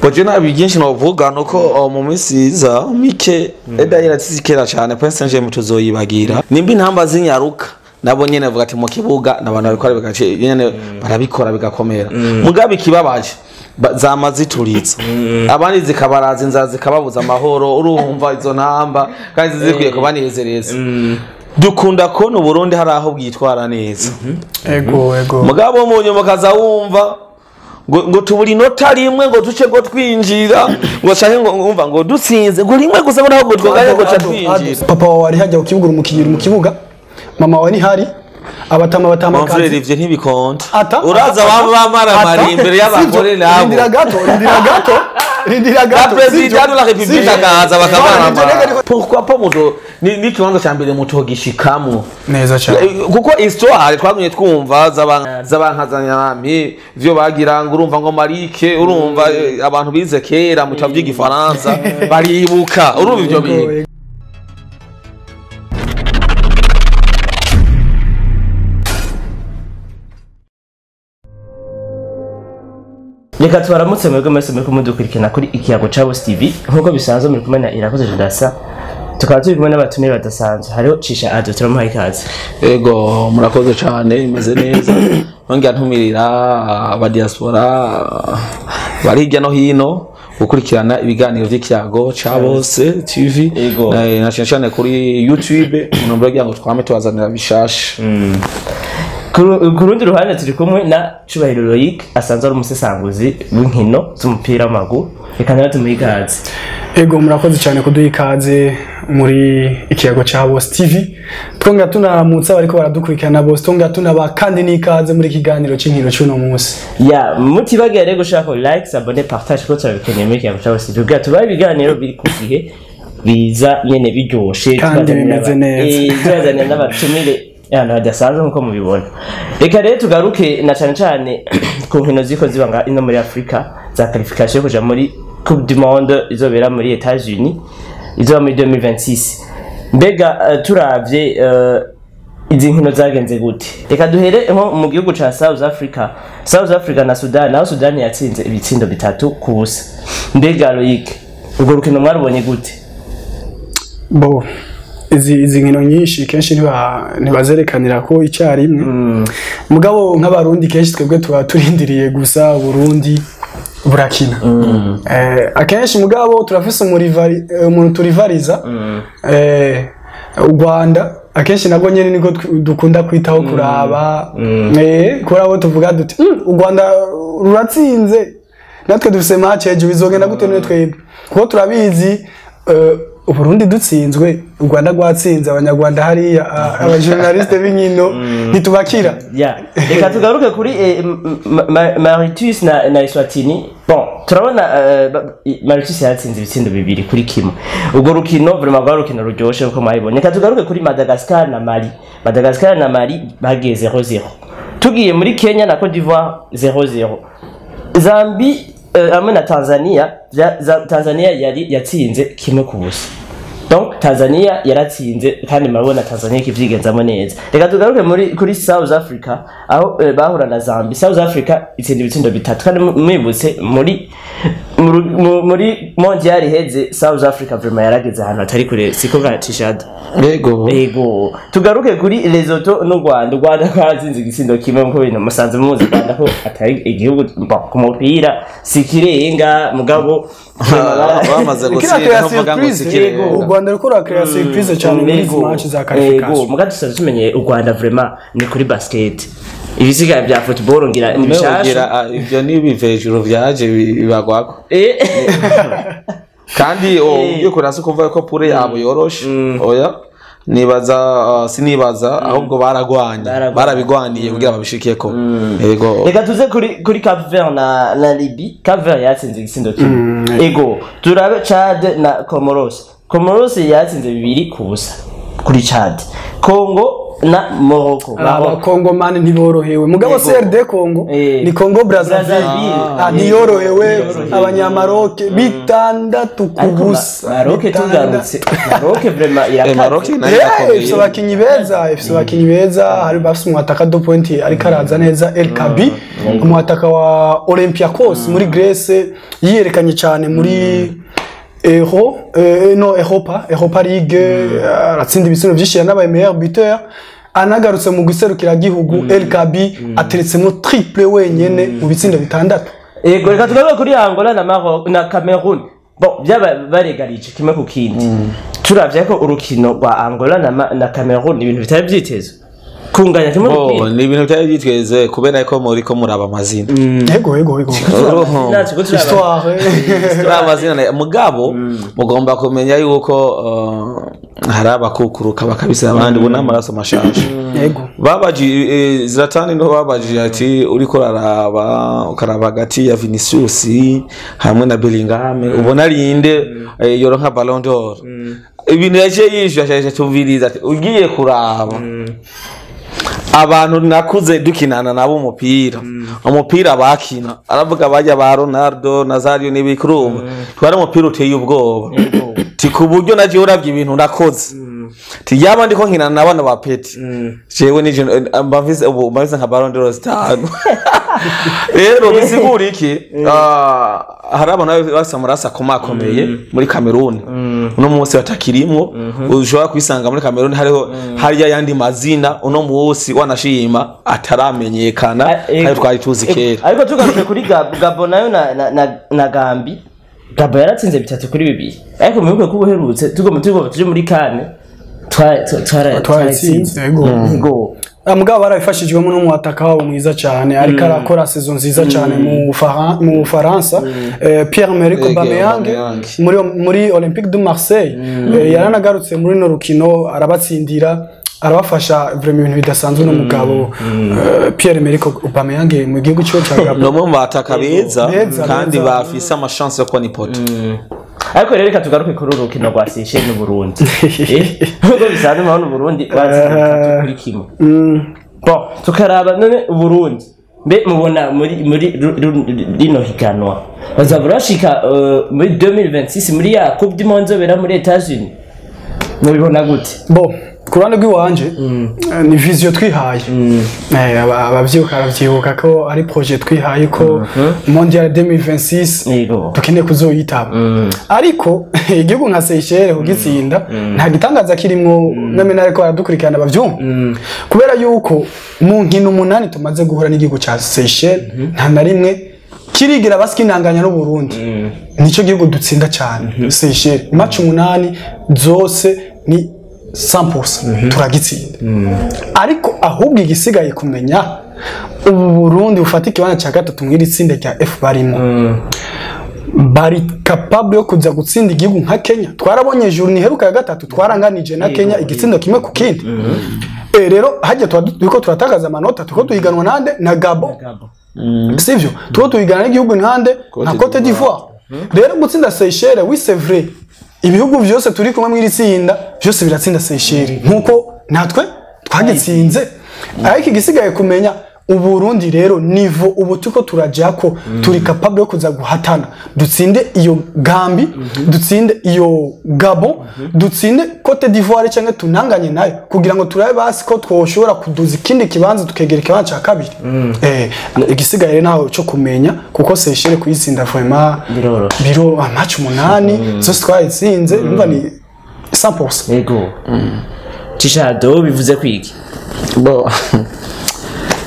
Boje nta byinshi novuga nuko mu minsi iza mike eda iratsikera cyane Paris Saint-Germain tuzoyibagira nimba intamba zinyaruka nabo nyene bavuga ati mu kibuga n'abantu babikora bigace nyene barabikora bigakomera mugabe ikibabaje zama zituritse abandi zikabaraza inzara zikababuza amahoro urumva izo ntamba kandi zikwiye kubanezereza. Dukunda ko no Burundi hari aho bwitwara neza. Ego ego. Mugabo mu nyuma kaza wumva ngo tuburi inota rimwe ngo duce ngo twinjira ngo canke ngo umva ngo dutsinze ngo rimwe gusa ngo naho ngo twoganye ngo twinjira. Papa wawe ari hajya ukibugura umukinyira mu kibuga, mama wawe ni hari abatama batama kazi. Mon frère ivyo ntibikonta. Uraza bamara imbere y'abagore nabo. Rindira gato, rindira gato. Rindira gato. La président de la République akaza bakabara. Pourquoi pas muto ni kibanza ca mbere muto gishikamo. Neza cyane. Kuko histoire twagumye twumva z'abankazanyami ivyo bagira ngo urumva ngo Marike urumva abantu bize kera mu tavyo igifaransa baribuka urumva ivyo bintu. Reka tubaramutse mwebwe mwese muriko mudukurikirana kuri Ikiyago ca Bose TV nkuko bisanzwe muri kumwe na Irakoze Judasa, tukaba turi kumwe n'abatumire badasanzwe hariho Cisha Ado, turamuhaye ikaze. Ego murakoze cyane, imeze neza. Nongera ntumirira aba diaspora bari hirya no hino gukurikirana ibiganiro vy'Ikiyago ca Bose TV na cyane cyane kuri YouTube mu ntumbero ngo twame tubazanira bishasha. Ku rundi ruhande turi kumwe na Cubahiro Loic asanzwe ari umusesanguzi w'inkino z'umupira w'amaguru, reka nawe tumuhe ikaze. Ego murakoze cyane kuduha ikaze muri Ikiyago ca Bose TV, twongera tunaramutsa bariko baradukurikirana bose, twongera tunaba kandi n'ikaze muri kiganiro c'inkino c'uno munsi. Ya mutibagiye rero gushaka like, s'abonner, partage ko turabikeneye muri Ikiyago ca Bose TV kugira tubahe ibiganiro biri ku gihe biza nyene biryoshe kandi bimeze neza, tubazanira n'abatumire yana hadasanzwe nkuko mubibona. Reka rero tugaruke na cyane cyane ku nkino ziko zibanga ino muri Afrika za qualification kuja muri Coupe du Monde izobera muri États-Unis izoba muri 2026. Mbega turavye izi nkino zagenze gute? Reka duhere nko mu gihugu ca South Africa. South Africa na Sudan, naho Sudan yatsinze ibitsindo 3-0. Mbega Loic, urwo rukino mwarubonye gute? Bo izi nkino nyinshi kenshi ntibazerekanira ko icyarimwe. Mugabo nk'abarundi kenshi twebwe tuba turindiriye gusa Burundi burakina. Akenshi mugabo turafise umuntu turivariza u Rwanda akenshi nabwo nyene niko dukunda kwitaho kuraba kurabo tuvuga duti u Rwanda ruratsinze natwe dufise match ejo bizogenda gute none twebwe kuko turabizi Uburundi dutsinzwe u Rwanda rwatsinze abanyarwanda hariya abajournaliste b'inkino ntitubakira. Reka tugaruke kuri Mauritius na Eswatini. Bon, turabona Mauritius yatsinze ibitsindo 2-1. Urwo rukino vraiment rwari rukino ruryoshe uko mwabibonye. Reka tugaruke kuri Madagascar na Mali. Madagascar na Mali bagiye 0-0. Tugiye muri Kenya na Cote d'Ivoire 0-0. Zambie hamwe na Tanzania, Tanzania yari yatsinze 1-0. Donc Tanzania yaratsinze kandi murabona Tanzania kivyigenzamo neza. Reka tugaruke muri kuri South Africa aho bahura na Zambia. South Africa itsinda ibitsindo 3 kandi mwibutse muri mondial iheze South Africa vraiment yarageze ahantu atari kure siko bwacishada. Yego. Yego. Tugaruke kuri Lesotho n'u Rwanda. U Rwanda rwatsinze igitsindo kimwe nko bintu musanze muzi Rwanda ko atari igihugu ku mupira sikirenga mugabo bamaze gutsinda ntuvuga ngo sikirenga. U Rwanda rukora créer surprise cyane muri match za qualification. Yego, muga dusanze tumenye u Rwanda vraiment ni kuri basket. Ibisigaye bya football ngira ni bishasha. Ibyo ni bivejuru vyaje bibagwako. Kandi ugiye kurasa kuvuga ko pure yabo yoroshe. Oya nibaza sinibaza ahubwo baragwanya barabigwaniye kugira babishikiyeko. Yego. Reka tuze kuri Cape Verde na Libye. Cape Verde yatsinze igitsindo kimwe. Yego, turabe Chad na Comoros. Comoros yatsinze 2-0 kuri Chad. Congo na Morocco. Maroc. Abakongomani ntiborohewe, mugabo Yego. CRD Congo ni Congo Brazzaville. Brazzaville. Ah, ntiyorohewe. Ntiyorohewe. Abanyamaroke 6 ku Ariko busa. Maroc tugarutse, Maroc vraiment Eh, Maroc irakaze. nayo irakomeye. Ifise abakinyi beza, ifise abakinyi beza. Hari bafise umwataka do point ariko araza neza, El Kabi, umwataka wa Olympiacos muri Grèce, yiyerekanye cyane muri Euro, no Europa League, aratsinda ibitsindo vyinshi, yanabaye meilleur buteur. Anagarutse mu guserukira gihugu, El Kabi ateretsemo triple wenyene mu bitsindo 6. Yego, reka tugaruke kuri Angola na Maroc na Cameroon. Bon, byaba baregarije kimwe ku kindi. Turavye ko urukino rwa Angola na Cameroon ibintu bitari vyitezwe, kunganya kimwe ku Bo, kindi. ni ibintu byari byitweze kubera ko muri ko muraba amazina. Yego. Uruhu. Natwe ko turaba- Histoire. Muraba amazina mugabo mugomba kumenya yuko hari abakukuruka bakabisa abandi ubu n'amaraso mashasha. Babaji Zlatan niho babajije ati uriko uraraba, ukaraba hagati ya Vinicius hamwe na Bellingham, ubona ari inde yoronka Ballon d'Or? Ibintu yaciye yishyura ashaje tubiriza ati ugiye kuraba abantu nakuze dukinana nabo umupira bakina, aravuga bajya ba Ronaldo, Nazario n'ibikurumba, twari umupira uteye ubwoba, ti ku buryo naje uravye ibintu nakoze, ti yaba ndiko nkinana n'abana ba peti jewe nije mba mfise ubu mba mfise nka Ballon d'Or 5. Rero bisigura iki? Hari abantu bafise amaraso akomakomeye muri Cameroon uno munsi batakirimwo. Ushobora kwisanga muri Cameroon hariho hariya yandi mazina uno munsi wanashima ataramenyekana kandi twari tuzi kera. Ariko tugarutse kuri Gabon nayo na Gambi, Gabon yaratsinze 3-2, ariko mwibuke ko ubuherutse tugomba tuje muri kane Twaratsinze, yego. Yego. Mugabo barabifashijwemo n'umwataka wabo mwiza cyane ariko arakora saison nziza cyane mu Bufaransa, Pierre-Emerick Yego, Aubameyang Aubameyang. muri Olympique de Marseille. Yaranagarutse muri no rukino arabatsindira, arabafasha vraiment ibintu bidasanzwe n'umugabo Pierre-Emerick Aubameyang mu gihugu cyiwe cya Ni Gabon. umwe mu bataka beza Beza, kandi beza. bafise amashance yo kubona ipoto. Ariko rero reka tugaruke kuri uru rukino rwa Seychelles n'Uburundi. Nk'uko bisanzwe murabona Uburundi batsinze 3-1. Bon, tukaraba none Uburundi mbe mubona muri rino higanwa bazaba bashika muri 2026 muri ya Coupe du Monde izobera muri Etats-Unis, mubibona gute? Bon, ku ruhande rw'iwanje, ni vision twihaye. Abavyibuka baravyibuka ko ari projet twihaye ko Mondial 2026 dukeneye kuzoyitaba, ariko igihugu nka Seychelles kugitsinda nta gitangaza kirimwo, name nariko baradukurikirana bavyumva, kubera yuko mu nkino 8 tumaze guhura n'igihugu ca Seychelles nta na rimwe kirigira basikinanganya n'Uburundi. Nico gihugu dutsinda cyane Seychelles, match 8 zose ni 100% turagitsinda. Ariko ahubwo igisigaye kumenya ubu Burundi bufata ikibanza cya gatatu mw'iri tsinda rya F barimo, bari capable yo kuza gutsinda igihugu nka Kenya. Twarabonye journée iheruka ya gatatu twaranganije na Kenya igitsindo 1-1. Rero hajya turiko turatakaza amanota, turiko tuhiganwa nande? Na Gabon, sivyo? Turiko tuhigana n'igihugu nkande nka Cote d'Ivoire. Rero gutsinda Seychelles, oui, c'est vrai, ibihugu vyose turi kumwe mw'iri tsinda vyose biratsinda Seychelles nkuko natwe twagitsinze, ariko igisigaye kumenya Uburundi rero niveau ubu turiko turajako, turi capable yo kuza guhatana dutsinde iyo Gambi, dutsinde iyo Gabon, dutsinde Cote d'Ivoire cyangwa tunanganye nayo, kugira ngo turabe basi ko twoshobora kuduza ikindi kibanza tukegera ikibanza cya kabiri. Igisigaye rero naho cyo kumenya, kuko Seychelles kuyitsinda vraiment Biroroshe. biro match 8 zose twayitsinze, numva ni 100%. Yego. Cishado bivuze kwiki? Bo,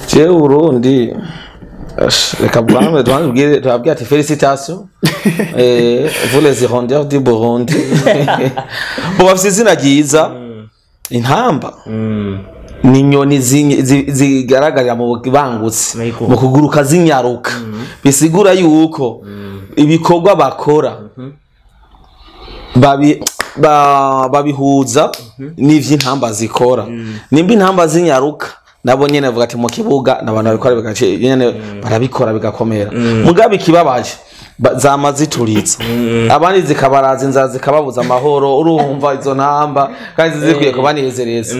jewe Burundi reka bwame tubabwire, tubabwire ati félicitations vous les hirondelles du Burundi. Bo bafise izina ryiza, intamba ni inyoni zigaragarira mu bangutse Yego. mu kuguruka zinyaruka, bisigura yuko ibikorwa bakora babihuza n'ivy'intamba zikora. Nimba intamba zinyaruka, nabo nyene bavuga ati mu kibuga n'abantu babikora bigace nyene barabikora bigakomera. Mugabe ikibabaje zama zituritse abandi, zikabaraza inzara, zikababuza amahoro. Urumva izo ntamba kandi zikwiye kubanezereza.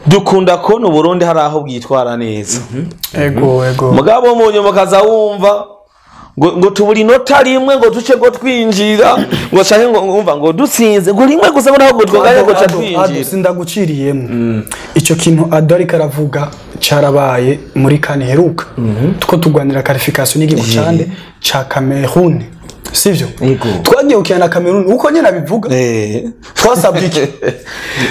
Dukunda kubona Uburundi hari aho bwitwara neza. Ego, ego. Mugabo mu nyuma kaza wumva ngo tubura inota rimwe ngo duce ngo twinjira, ngo canke ngo umva ngo dutsinze ngo rimwe gusa, ngo naho ngo twoganye ngo ca Ado, twinjira. Sindaguciriyemo. Icyo kintu Ado ariko aravuga carabaye muri CAN iheruka, two turwanira qualification n'igihugu cande ca Cameroon, sivyo? Yego. Twagiye gukina na Cameroon uko nyene abivuga. Twasabwe iki?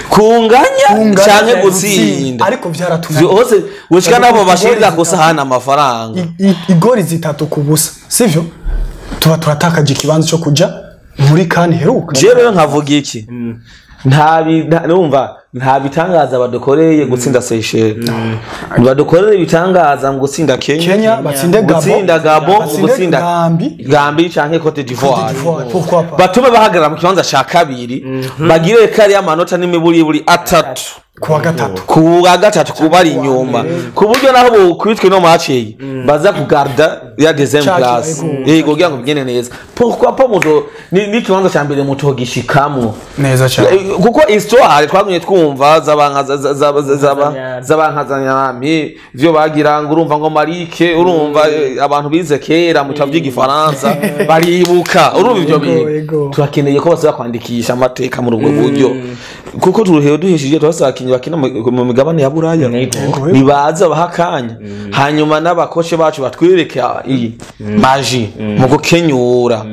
Kunganya Kunganya canke gutsinda. Ariko vyaratunaniye. Hose gushika nabo bashirira Igori kusahana amafaranga. Igori 3-0, sivyo? Tuba turatakaje ikibanza cyo kuja muri CAN iheruka. Je rero nkavuga iki, nta nta bitangaza badukoreye gutsinda Seychelles, badukorere ibitangaza mu gutsinda Kenya, Kenya batsinde Gabon, gutsinda Gabon, batsinde gutsinda Gambi, Gambi canke Cote d'Ivoire. d'Ivoire, pourquoi pas. Batume bahagarara mu kibanza ca kabiri, bagire kariya amanota n'imiburiburi 3 kuwa gatatu, ku wa gatatu kubari inyuma, ku buryo naho bokubitwe no maciye baza kugarda ya deuxième place. Yego, kugira ngo bigende neza. Pourquoi pas muzo ni kibanza ca mbere mutogishikamwo neza cyane. Kuko histoire twagumye twumva z'abankazanyami vyo bagira ngo urumva ngo marike, urumva abantu bize kera mu bitabo by'igifaransa baribuka, urumva ivyo bintu. Turakeneye ko basaba kwandikisha amateka muri ubwo buryo, kuko turuhewe duhishije, turasaba abakinyi bakina mu migabane ya Buraya nibaza baha akanya, hanyuma n'abakoce bacu batwereke iyi magie mu gukenyura,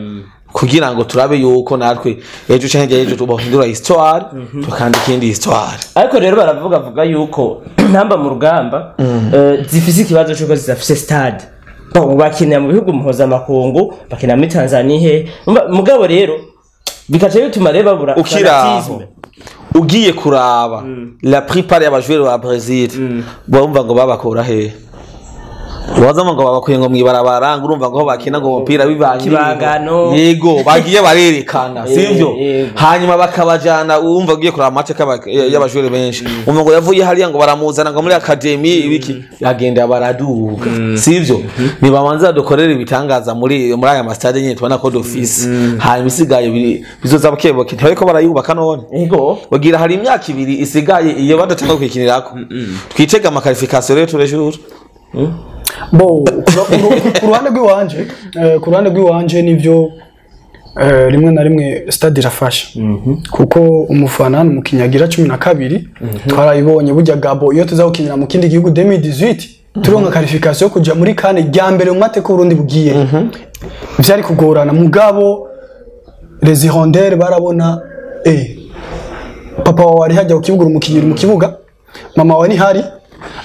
kugira ngo turabe yuko natwe ejo canke ejo tubahindura histoire, tukandika iyindi histoire. Ariko rero baravuga vuga yuko ntamba mu rugamba zifise ikibazo cy'uko zidafise stade. Bon, bakinira mu bihugu mpuzamakungu, bakinira muri Tanzania he. Mugabo rero bikaca bituma rero babura Ukiraho fanatisme. Ugiye kuraba la plupart y'aba joueurs ba Brazil, bumva ngo babakura hehe? Wazama ngo babakuye ngo mwibarabara, ngo urumva ngo bakina ngo umupira bibanye Kibangano. Yego, bagiye barerekana, sivyo? Yego. Hanyuma bakabajana, urumva ugiye kuraba amateka y'aba joueurs benshi, umva ngo yavuye hariya, ngo baramuzana ngo muri academy ibiki, yagenda baraduga, sivyo? Nibabanza dukorere ibitangaza muri aya ma stade nyine tubona ko dufise, hanyuma isigaye bizoza bukebuke. Ntibariko barayubaka none? Yego. Bagira hari imyaka 2 isigaye iyo badatanga kwikinirako. Twitega ama qualification rero turejuru. Bo ku ruhande rw'iwanje, ku ruhande rw'iwanje nivyo, rimwe na rimwe stade irafasha, kuko umufana ni umukinnyi agira 12. Twarayibonye burya Gabo, iyo tuza gukinira mu kindi gihugu 2018 turonka qualification yo kuja muri CAN rya mbere mu mateka Uburundi bugiye, vyari kugorana. Mugabo les hirondelles barabona, papa wawe ari hajya ku kibuga, uri umukinnyi, uri mu kibuga, mama wawe ntihari,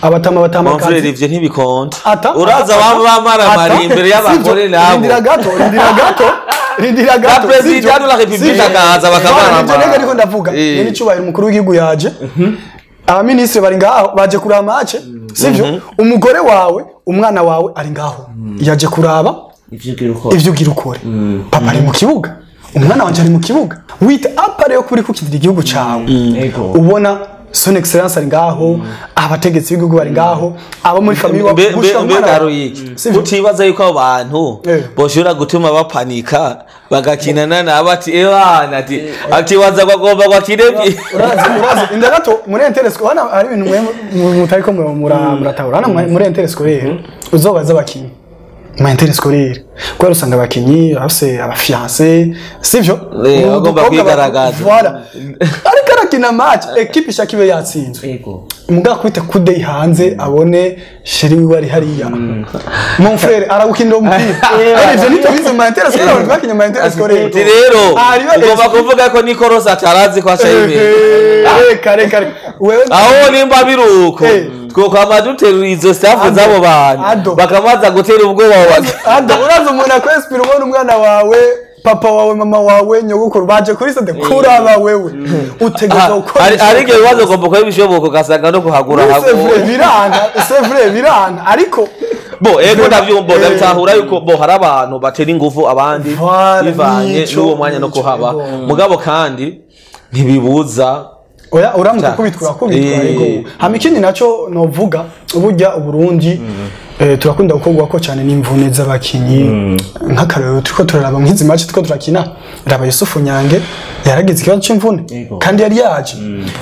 abatama batama. Mon frère, ivyo ntibikonta. Ata uraza baba bamaramariye imbere y'abagore nabo. Rindira gato, rindira gato, rindira gato. La président de la République akaza bakabaramara. Ivyo nega ariko ndavuga. Ni icubahiro umukuru w'igihugu yaje, abaminisitiri bari ngaho baje kuraba match, sivyo? Umugore wawe, umwana wawe ari ngaho, yaje kuraba ivyo ugira ukora. Ivyo ugira ukore. Papa ari mu kibuga, umwana wanje ari mu kibuga, wita apare yo kuri kukinira igihugu cawe. Ubona son excellence ari ngaho, abategetsi b'igihugu bari ngaho, abo muri famille. Mbe Gushika mbe umwana Garoyiki, Sivyo? utibaza yuko abo bantu boshobora gutuma bapanika bagakinana nabo, ati ebana, ati waza bagomba bakine? Urazi inda gato muri interscolaire hano hari ibintu mwe mutariko muratahura hano muri interscolaire. Uzobaza abakinyi mu interscolaire, kubera usanga abakinyi bafise aba fiancé, sivyo? Bagomba Udukobwa kwigaragaza. Voilà, ariko arakina match, équipe ishaka ibe yatsinzwe, mugabo akubita kudeyi hanze abone chéri wiwe ari hariya, mon frère arawukinira umupira. Kandi ivyo ntitubizi mu interscolaire, abantu bakinye mu interscolaire. Ati rero Hariyo ugomba kuvuga ko Nikorosi atarazi ko aca imbere. Reka, reka, reka wewe. Aho nimba biruko twokwama duterura izo staff z'abo bantu Ado. bakamaza gutera ubwoba Ado, uraza umuntu akwespira, ubona umwana wawe, papa wawe, mama wawe, nyogokuru baje kuri stade kuraba wewe, utegereza gukora Hari igihe ibibazo ugomba gukora ibishoboka, ugasanga no kuhagura C'est vrai, hagoye. Biranga, c'est vrai, biranga, ariko Bo ego, ndavyumva, ndabitahura yuko bo hari abantu batera ingufu abandi Voilà, bivanye n'uwo mwanya no nico, kuhaba. ego. Mugabo kandi ntibibuza. Oya, uramuka ukubitwa, urakubitwa. Ego. Hama ikindi naco novuga, burya Uburundi Turakunda gukorwa ko cyane n'imvune z'abakinyi. Nk'akarorero, turiko turaraba nk'izi match turiko turakina, raba Yusufu Nyange yaragize ikibazo c'imvune Yego. kandi yari yaje.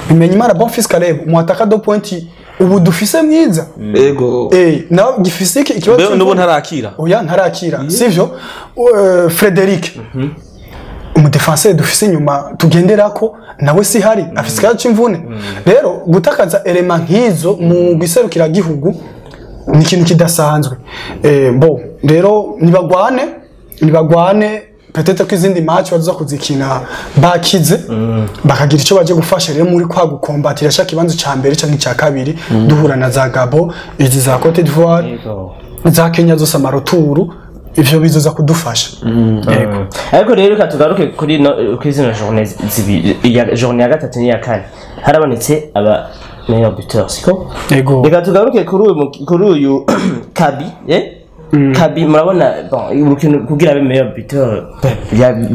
Bimenye Imana Bonfils Caleb, umwataka do point ubu dufise mwiza, Ego. Nawe gifise ikibazo Mbe n'ubu c'imvune. ntarakira. Oya, ntarakira, sivyo? Frederic, umudefenseur dufise inyuma tugenderako, nawe si hari afise ikibazo c'imvune. Rero gutakaza elema nk'izo mu gihugu ni ikintu kidasanzwe. Bo rero nibagwane, peut-être ko izindi match baza kuzikina bakize, bakagira icyo baje gufasha rero muri kwa gukombatira shaka ikibanza ca mbere canke ca kabiri, duhura na za Gabo, izi za Cote d'Ivoire, za Kenya zose, amaroturu, ivyo bizoza kudufasha. Yego. Ariko rero reka tugaruke kuri no kuri zino journée zibiri, iya journée ya gatatu n'iya kane harabonetse aba meilleur buteur, siko? Yego. Reka tugaruke kuri uyu kuri uyu Kabi, Kabi murabona, bon, urukino kugira abe meilleur buteur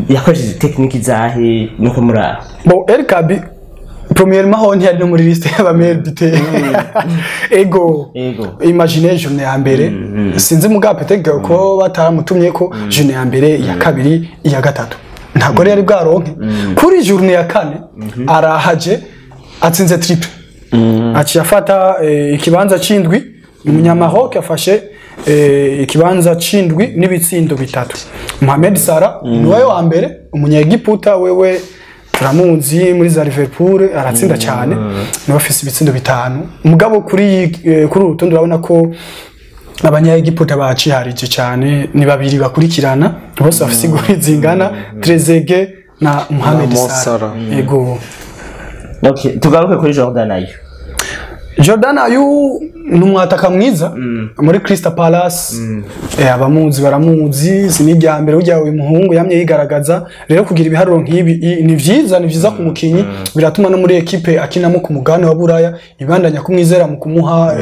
yakoresheje technique zahe nuko muraba? Bon, El Kabi, premièrement ho ntiyari no muri liste y'aba meilleur buteur. Ego. Ego. Imagine journée ya mbere, sinzi mugabo peut-être ko bataramutumye ko journée ya mbere, iya kabiri, iya gatatu ntabwo yari bwaronke. Kuri journée ya kane arahaje atsinze triple, aciye afata ikibanza c'indwi. Umunyamaroc afashe ikibanza c'indwi n'ibitsindo bitatu. Mohamed Salah niwe wa mbere. Umunyegiputa wewe turamuzi muri za Liverpool, aratsinda cyane, niwe afise ibitsindo bitanu. Mugabo kuri uru rutonde urabona ko abanyaegiputa baciharije cyane, ni babiri bakurikirana, bose bafise igori zingana, Trezeguet na Mohamed Na Mo Salah. Salah. Ego. Okay, tugaruke kuri Jordan Ayew. Jordan Ayew ni umwataka mwiza muri Crystal Palace. Abamuzi baramuzi, si n'irya mbere burya uyu muhungu yamye yigaragaza. Rero kugira ibiharuro nk'ibi ni vyiza ku mukinyi, biratuma no muri ekipe akinamo ku mugabane wa Buraya ibandanya kumwizera mu kumuha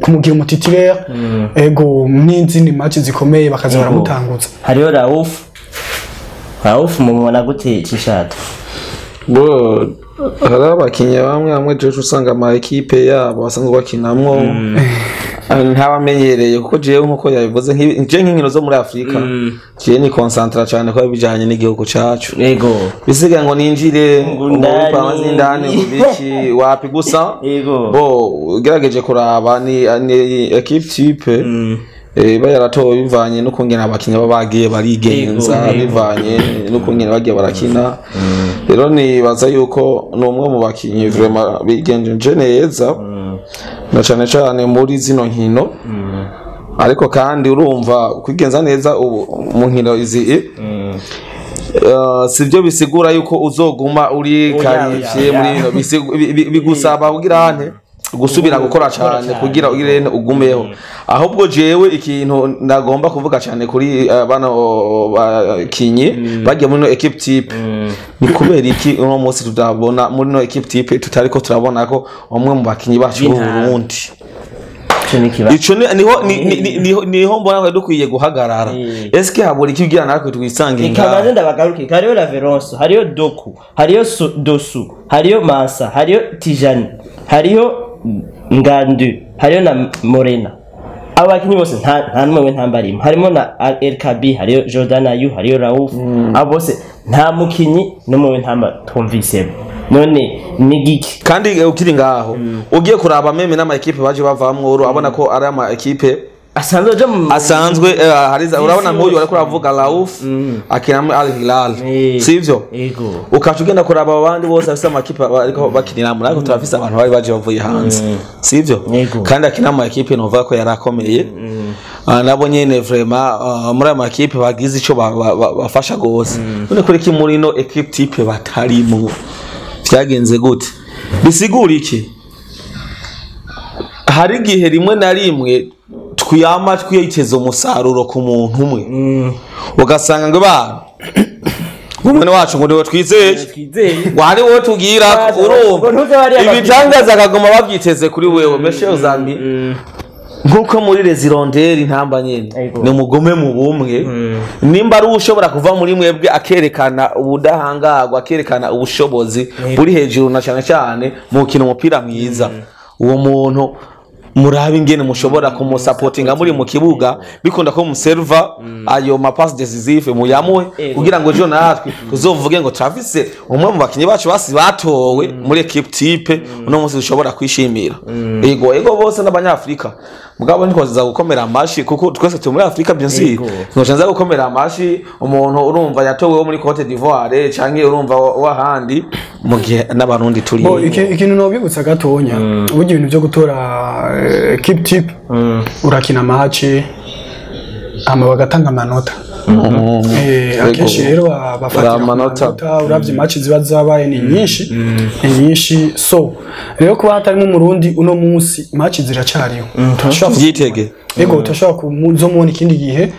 kumugira umu titulaire. Ego, n'izindi match zikomeye bakaza baramutanguza. Hariho Rauf. Rauf mumubona gute, Cishatu? Bo, hari abakinnyi bamwe bamwe jeje usanga ama ekipe yabo basanzwe bakinamwo ntabamenyereye, kuko jewe nkuko yabivuze, je nk'inkino zo muri Afurika jewe ni concentra cyane ko bijanye n'igihugu cacu. Bisigaye ngo ninjire Ngo ngo ndani. pamazi indani ngo biki wapi gusa. Bo, ugerageje kuraba ni équipe type iba yaratowe bivanye n'ukungene abakinnyi baba bagiye barigenza, bivanye n'ukungene bagiye barakina. Rero nibaza yuko ni umwe mu bakinnyi vraiment bigenjeje neza, na cane cane muri zino nkino. Ariko kandi urumva kwigenza neza ubu mu nkino izi sivyo bisigura yuko uzoguma uri Oya, qualifié oya, muri oya. ino bigusaba kugira nte gusubira gukora cyane cyane. Kugira ugire nte ugumeho. Ahubwo jewe ikintu ndagomba kuvuga cyane kuri bano bakinyi bagiye muri no équipe type, ni kubera iki uno munsi tutabona muri no équipe type, tutariko turabona ko umwe mu bakinyi bacu b'u B'intara. Burundi? Ico ni ikibazo. Ico niho mbona ko dukwiye guhagarara. Eske habura iki kugira natwe twisange Ikabanze ngaha? Ndabagaruke. Hariho Laveronso, hariho Doku, hariho Dosu, hariho Mansa, hariho Tijani, hariho Ngandu, hariho na Morena. Abo bakinyi bose nta n'umwe we ntambarimo. Harimo na El Kabi, hariho Jordan Ayew, hariho Rauf. Abo bose nta mukinyi n'umwe we ntamba twumvisemo. None ni giki? Kandi ukiri ngaho, ugiye kuraba même n'ama équipe baje bavamwo, urabona ko ari ama équipe asanzwe aja mu asanzwe urabona nk'uyu ariko uravuga Rauf akina muri Al Hilal, sivyo? Ego. Ukaca ugenda kuraba abandi bose bafise amakipe ariko bakinira muri, ariko turafise abantu bari baje bavuye hanze, sivyo? Yego. Kandi akina ama ekipe novuga ko yarakomeye. Nabo nyene vraiment muri ayo makipe bagize ico bafasha gose. None kuri ki muri no équipe type batarimo? Vyagenze gute? Bisigura iki? Hari igihe rimwe na rimwe twiyama twiteze umusaruro ku muntu umwe, ugasanga ngo bana ngo mwene wacu ngo niwe twizeye, Twizeye. ngo hari wowe tubwira. Ngo Urumva ntuze bariya ibitangaza akaguma babyiteze kuri wewe meshe uzambi, nkuko muri rezironderi ntamba nyene. Ego. Ni mugome mu bumwe, nimba ari ushobora kuva muri mwebwe akerekana ubudahangarwa, akerekana ubushobozi buri hejuru, na cyane cyane mu gukina umupira mwiza, uwo muntu Murabe ingene mushobora kumusapotinga muri mu kibuga, bikunda ko muserva ayo ma passe décisive muyamuhe, kugira ngo ejo natwe tuzovuge ngo Travis, umwe mu bakinyi bacu basi batowe muri équipe type, uno munsi dushobora kwishimira. Ego, ego, bose n'abanyafrika, mugabo ntikoza gukomera amashi kuko twese turi muri Afrika, bien sûr. Nkoca gukomera amashi umuntu urumva yatowe wo muri Cote d'Ivoire canke urumva wahandi, mu gihe n'abarundi turi. Bo, ikintu nobibutsa gatonya, burya ibintu byo gutora équipe type, urakina match hama bagatanga amanota. Akenshi rero bafatira ku amanota. Manota uravye match ziba zabaye ni nyinshi, ni nyinshi. So rero kuba hatarimo umurundi uno munsi, match ziracariho. Turashobora Vyitege. Ego, turashobora kuzomubona ikindi gihe.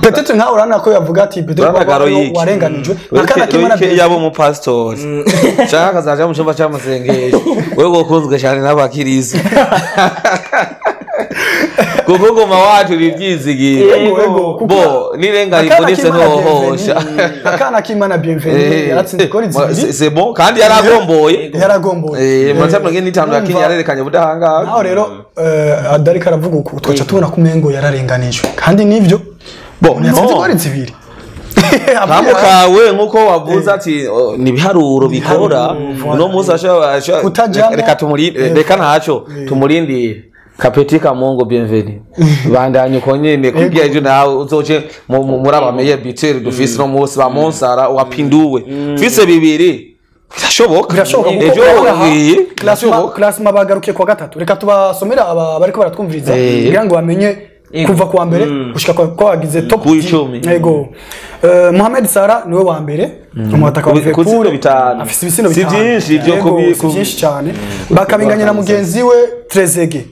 Peut-être nkawe urabona ko yavuga ati peut-être Urabona waba Garoyiki. warenganijwe akana kimwe na Loic yaba umupasitori canke akazaja mu cumba c'amasengesho, wewe wokunzwe cane n'abakirisu kuko ngoma wacu ivyizigira. Ego, ego, kuko bo nirenga akana rivunitse k'Imana ntohohosha. Bienvenue, akana k'Imana Bienvenue yaratsinze goli zibiri. C'est bon, kandi yaragomboye. Yaragomboye. Amanota 45 yakinye, yarerekanye ubudahangarwa. Naho rero adariko aravuga uku, twaca tubona ko umengo yararenganijwe, kandi nivyo. Bo, yatsinze no. goli zibiri. Kamukawe nkuko wavuze ati, oh, ni ibiharuro bikora uno munsi Kutajamwo. Reka tumurinde, reka ntaco tumurindire. Kapeti Kamongo Bienvenue, bandanye uko nyene kugira ejo nawe uzoce muri aba meilleur buteur dufise no munsi ba Monsara wapinduwe fise bibiri, birashoboka. Birashoboka kuko Ejo urabona aha, birashoboka. Classement bagarukiye kuwa gatatu. Reka tubasomera aba bariko baratwumviriza kugira ngo bamenye kuva kuwa mbere gushika kwa wagize top Ku icumi. Yego. Mohamed Salah niwe wa mbere, umwataka wa Ku bitsindo Liverpool 5. Afise ibitsindo Si 5. vyinshi ivyo. Yego, si vyinshi cyane. Bakabinganya na mugenzi we Trezeguet,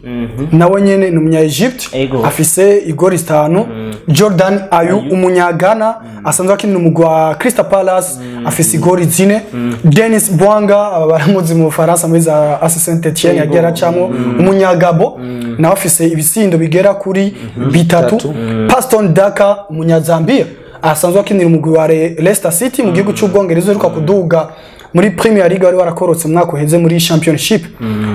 nawe nyene ni umunya Egypt, afise igori 5. Jordan Ayew, umunyagana asanzwe akinira umugwi wa Crystal Palace, afise igori 4. Denis Bouanga, aba baramuzi mu Bufaransa muri za AS Saint-Etienne yagiye aracamwo, umunyagabo nawe afise ibisindo bigera kuri 3. Paston Daka, umunyazambia asanzwe akinira umugwi wa Leicester City mu gihugu cy'Ubwongereza, uheruka kuduga muri Premier League, wari warakorotse mu mwaka uheze muri Championship,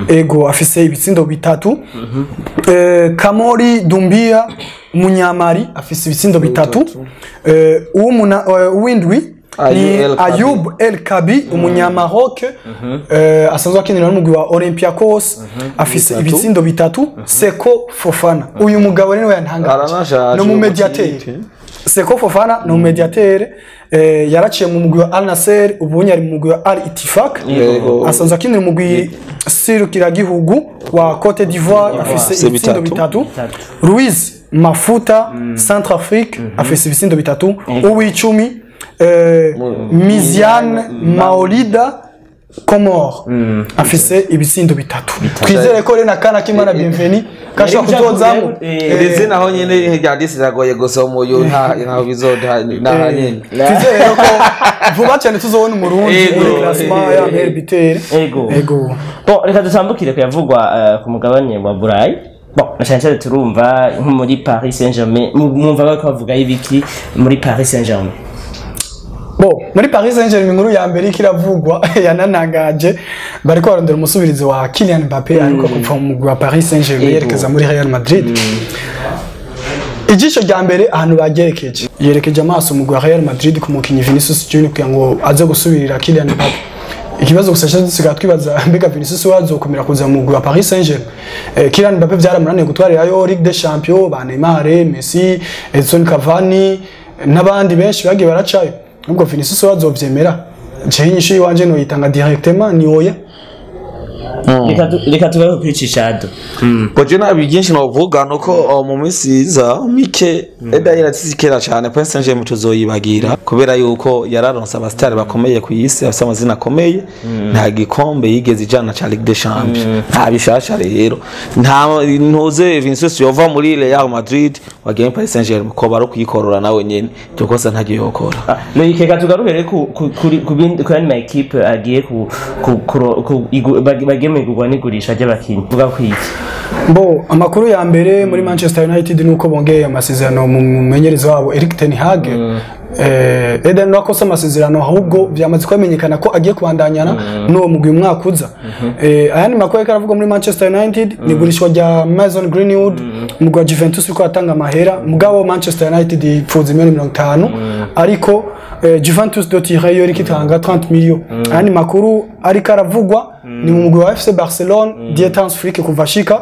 ego, afise ibitsindo 3. Kamori Doumbia, umunyamari, afise ibitsindo 3. Uwindwi ni Ayoub El Kabi. Ayoub El Kabi, umunyamaroc, asanzwe akinira n'umugwi wa Olympiacos, afise ibitsindo 3. Seko Fofana, uyu mugabo rero yantangaje, Aranashaje ni umumediateri. uyu Seko Fofana ni umumediateri, yaraciye mu mugwi wa Al Nassr, ubu ari mu mugwi wa Al Ittifaq. Asanzwe akinira umugwi serukiragihugu wa Cote d'Ivoire, afise C'est ibitsindo 3. 3. Luis Mafuta, Centrafrique, afise ibitsindo 3. Uw'icumi, Miziane Maolida, Comore, afise ibitsindo 3. Twizere ko rero na kana k'Imana Bienvenue kashobora kuzozamu. Iri zina aho nyene rya disi riragoye gusoma, uyu nta bizoda naha nyene. Twizere rero ko vuba cyane tuzobona umurundi muri classement ya meilleur buteur. Ego. Bon, reka dutambukire kuyavugwa ku mugabane wa Burayi. Bon, na cyane cyane turumva nko muri Paris Saint-Germain, mwumva bariko bavuga ibiki muri Paris Saint-Germain? Bo, muri Paris Saint-Germain inkuru ya mbere iriko iravugwa yananangaje, bariko barondera umusubirizi wa Kylian Mbappé ariko kuva mu mugwi wa Paris Saint-Germain yerekeza muri Real Madrid. Ijisho rya mbere ahantu bagerekeje, yerekeje amaso umugwi wa Real Madrid ku mukinyi Vinicius Junior kugira ngo aze gusubirira Kylian Mbappé. Ikibazo gusa cyo dusigaye twibaza, mbega Vinicius we azokomera kuza mu mugwi wa Paris Saint-Germain? Kylian Mbappé byaramunaniye gutwarirayo Ligue des Champions, ba Neymar, Messi, Edson Cavani n'abandi benshi bagiye baracayo. Ubwo Vinicius we azovyemera? Jewe inyishu yiwanje noyitanga directement, ni oya. Reka tugaruke kuri Cishado. Boje nta byinshi novuga, nuko mu minsi iza mike eda iratsikera cyane Paris Saint-Germain tuzoyibagira, kubera yuko yararonse abastari bakomeye ku isi, afise amazina akomeye, nta gikombe yigeze ijana ca Ligue des Champions, nta bishasha. Rero nta ntuze Vinicius yova muri Real Madrid wagiye muri Paris Saint-Germain ko bari kuyikorora nawe nyene, iryo kosa ntaryo yokora. Loic, reka tugaruke rero ku yandi ma équipe agiye ku ku kuro- ku igu- bagi- bagiye mu igurwa n'igurisha ry'abakinyi. Vuga ku iki? Bo, amakuru ya mbere muri Manchester United nuko bongeye amasezerano mu mumenyereza wabo Erik ten Hag. Eden wakosa amasezerano, ahubwo byamaze kumenyekana ko agiye kubandanyana n'uwo mugwi umwaka uza. Ayandi makuru ariko aravugwa muri Manchester United ni igurishwa rya Mason Greenwood. Umugwi wa Juventus uriko atanga amahera, mugabo Manchester United yipfuza miliyoni 50, ariko Juventus de Turin yo iriko itanga 30 millions. Ayandi makuru ariko aravugwa ni mu mugwi wa FC Barcelone. Dieter Hans Flick kuva ashika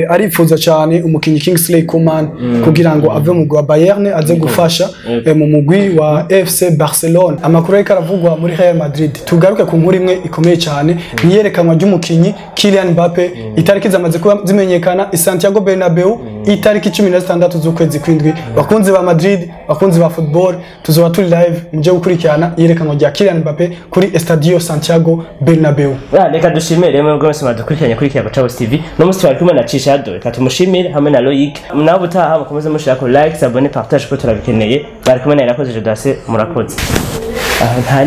arifuza cyane umukinyi Kingsley Coman kugira ngo ave mu mugwi wa Bayern aze gufasha mu mugwi wa FC Barcelone. Amakuru ariko aravugwa muri Real Madrid, tugaruke ku nkuru imwe ikomeye cyane, ni iyerekanwa ry'umukinyi Kylian Mbappe. Itariki zamaze kuba zimenyekana i Santiago Bernabeu, itariki 16 z'ukwezi kw'indwi. Bakunzi ba Madrid, bakunzi ba football, tuzoba turi live muje gukurikirana iyerekanwa rya Kylian Mbappe kuri Estadio Santiago Bernabeu. Reka dushimire rero mwebwe mwese mwadukurikiranye kuri Kiyago Cabo TV. No musi twari kumwe na Cishado, reka tumushimire hamwe na Loic. Nawe ubutaha mukomeze mushirako like, s'abonner, partage, ko turabikeneye. Bari kumwe na Irakoze Jodase, murakoze. Nta